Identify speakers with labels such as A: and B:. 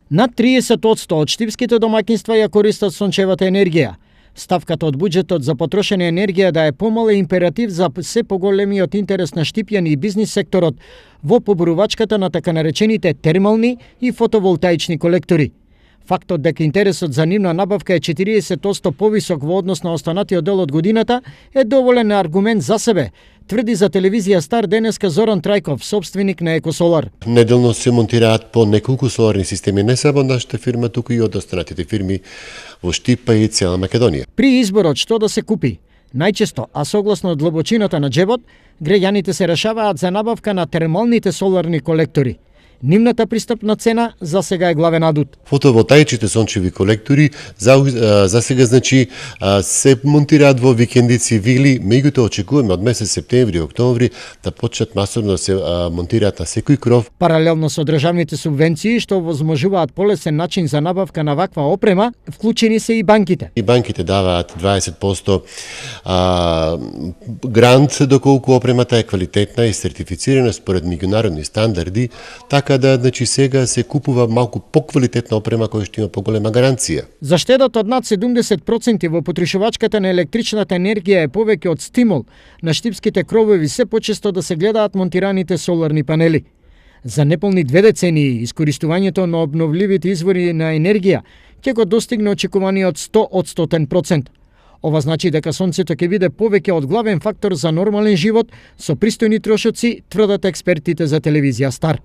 A: Над 30% од штипските домаќинства ја користат сончевата енергија. Ставката од буџетот за потрошена енергија да е помала е императив за се поголемиот интерес на штипјани и бизнис секторот во поборувачката на така наречените термални и фотоволтаични колектори. Фактот дека интересот за нивна набавка е 40% повисок во однос на останатиот дел од годината е доволен аргумент за себе, тврди за телевизија Стар денеска Зоран Трајков, собственик на Екосолар.
B: Неделно се монтираат по неколку соларни системи, не само нашата фирма, туку и од останатите фирми во Штипа и цела Македонија.
A: При изборот што да се купи, најчесто, а согласно длабочината на джебот, граѓаните се решаваат за набавка на термалните соларни колектори. Нивната пристапна цена за сега е главен адут.
B: Фотоволтаичните сончеви колектори за сега се монтираат во викендици, вили, меѓутоа очекуваме од месец септември и октомври да почнат масовно да се монтираат на секој кров.
A: Паралелно со државните субвенции што овозможуваат полесен начин за набавка на ваква опрема, вклучени се и банките.
B: И банките даваат 20% грант доколку опремата е квалитетна и сертифицирана според меѓународни стандарди, така да сега се купува малку поквалитетна опрема која што има поголема гаранција.
A: Заштедот од над 70% во потрошувачката на електричната енергија е повеќе од стимул на штипските кровови се почесто да се гледаат монтираните соларни панели. За неполни 2 децении искористувањето на обновливите извори на енергија ќе го достигне очекуваниот 100%. Ова значи дека сонцето ќе биде повеќе од главен фактор за нормален живот со пристојни трошоци, тврдат експертите за телевизија Стар.